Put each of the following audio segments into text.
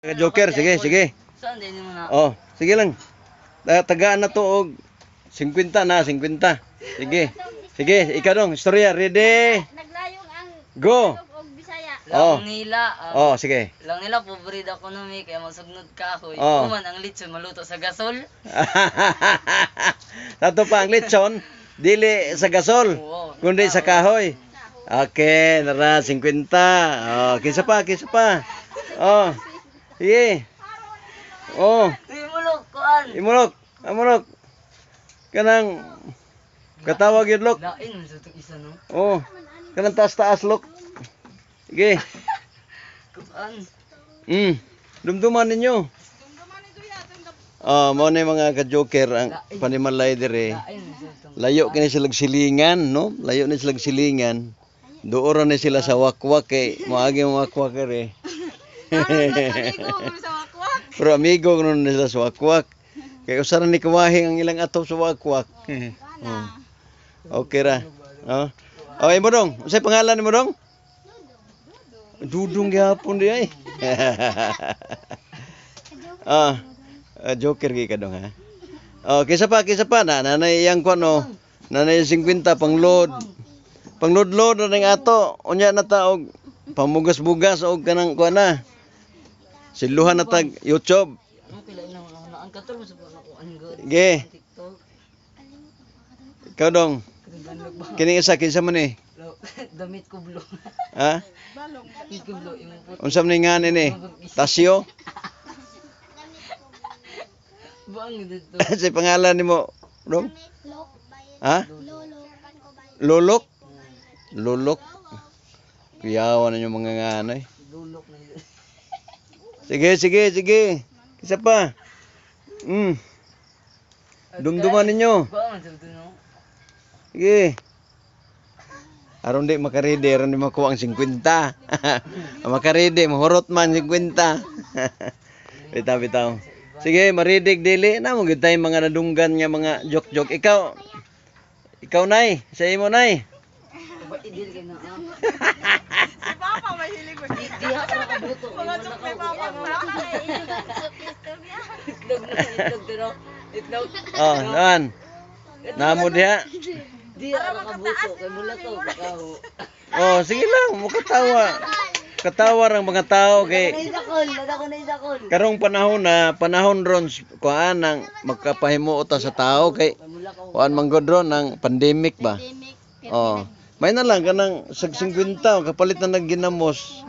Joker, sige, sige. Saan din mo na? Oh, sige lang. Tagaan na to og 50 na, 50. Sige. Sige, ikaw dong, istorya, ready? Naglayong ang Go. Tagalog og Bisaya. Oh. Lang nila. Oh, sige. Lang nila pobre daw ekonomy kaya masugnod kahoy. Oh. Kuman ang litson maluto sa gasol. Tato pa ang lechon, dili sa gasol, Oo. kundi sa kahoy. Okay, nara 50. Oh, kinsa pa, kinsa pa. Oh. Sige. Oh, Uy, mulok kuan. Imulok, imulok. Kanang katawag yun, lok. Lain man sa itong isa, no? Oh. Kanang taas-taas, lok. Sige. Kuan. Dumduman ninyo. Oh, mo ni mga ka-joker ang panimalay dire. Lain man sa itong. Layo kini sila silingan, no? Layo ni sila silingan. Doon ni sila sa wakwak kay moagi mo wakwak ere. Pero amigo kuno ni sila sa wakwak. Kay usa ra ni kawahing ang ilang atop sa wakwak. Oh. Okay ra. Oh. Oh, imo dong. Unsay pangalan nimo dong? Dudong gyapon di ay. Ah, joker gyud ka dong ha. Oh, kaysa pa na nanay iyang kuan oh. Nanay 50 pang load. Pang load-load na ning ato. Unya na ta og pamugas-bugas og kanang kuan na. Siluhan na tag YouTube. Ano kila ina mo na ang katol mo sa kuan ako ang good. Sige, TikTok. ikaw dong. Katong ba? Kining isa kinsa man ni? Damit ko blue. Ha? Damit ko blue imong puti. Unsa man ni nga ni? Tasyo? Buang dito. Sa pangalan nimo, dong? Lok. Ha? Lolo. Lulok? Lulok. Kuyawa na yung mga nganay. Lulok na yun. Sige, sige, sige. Isa pa. Dumduman ninyo. Buang man sa ito, no? Sige. Aron di makaredy, aron di makuha ang 50. Ang makaredy, mahurot man 50. Bitaw, bitaw. Sige, maridig dili na mo gyud tay mga nadunggan nga mga joke-joke. Ikaw, ikaw nay, sa imo nay. Ba idil kay na. Ah. Si Papa mahilig mo. Di di ako nakabuto. Mga joke kay Papa na. Itlog na itlog pero itlog. Oh, naan. Namo diha. Di ako nakabuto kay mula to bakaw. Oh, sige lang, mukatawa. Katawa ang mga tao kay Naisakol, nada ko naisakol. Karong panahon na panahon ron kuan ang magkapahimuot ta sa tao kay Kay mula ka. kuan man gud ron ang pandemic ba. Pandemic. Oh. May na lang kanang sag 50 kapalit na nagginamos.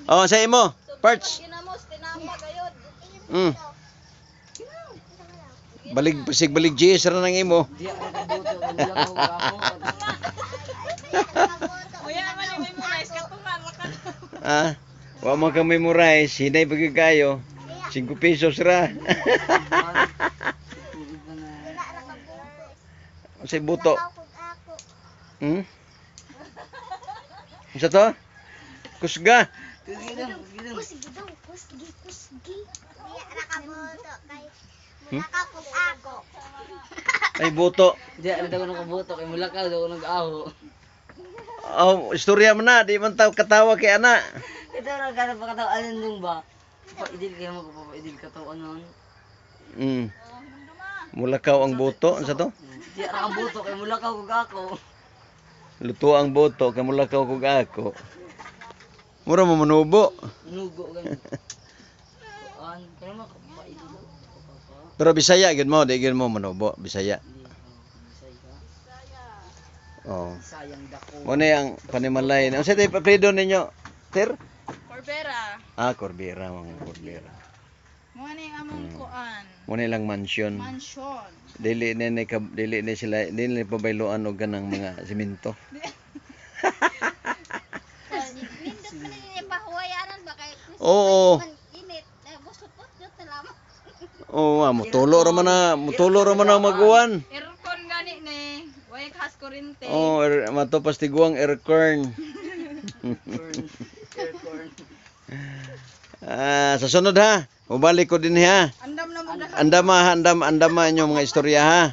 Oh, sa imo, parts. Ginamos, tinama gayod. Balig pasig balig GS ra nang imo. Di ako nakabuto kay mula ka ako. Uya man yung memorize katungan ra ka. Ah, wa man ka memorize, hinay pa gyud kayo. 5 pesos ra. Unsay buto? Unsa to? Kusga. Kusgi daw, kusgi, kusgi. Hmm? Ay buto. Di ako daw nakabuto kay mula ka daw nag-aho. Oh, istorya mo na, di man tao katawa kay ana. Ito ra ka pa kataw anan dong ba? Paidil kayo mo paidil ka taw anon. Mulakaw ang buto, unsa to? Di ra kabuto kay mula ka kug ako. Luto ang buto kay mulakaw kog ako. Mura mo manubo. Nugo gani. Kuan kay mo paidil. Pero Bisaya gyud mo, di gyud mo manubo, Bisaya. Oh. Sayang dako. Mo ni ang panimalay. Unsa tay apelyido ninyo? Ter? Corbera. Ah, Corbera, mga Corbera. Mo ni among kuan. Mo ni lang mansion. Mansion. Dili ni ni dili ni sila dili ni pabayloan og ganang mga simento. Nindot man ni pahuwayanan ba kay Oo. man init. Eh, busot-busot na lamang. Oo, ah, mutulo ra man na, mutulo ra man na maguan. Aircon gani ni. Way kas kurente. Oh, er, matupas tiguang aircon. Corn. Aircorn. Ah, sa sunod ha. Mubalik ko din ha. Andam na mo Andama ha, andam andama inyong mga istorya ha.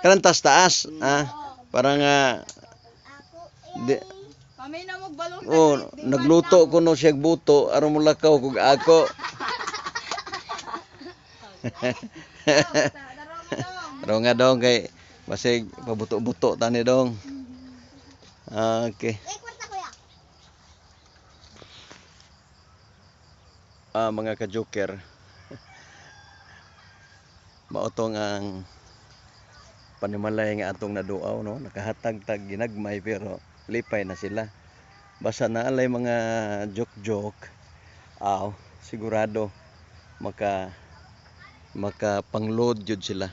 Kanang taas taas ha. Parang di, Kami na magbalong Oh, nagluto ko no siyag buto aron mulakaw kog ako. Ro nga dong kay basig pabuto-buto tani dong. Ah, okay. Ay, kwarta, kuya. Ah, mga ka-joker. Maotong ang panimalay nga atong naduaw, no, nakahatag tag ginagmay pero lipay na sila. Basta naalay mga joke-joke, aw sigurado maka makapangload jud sila.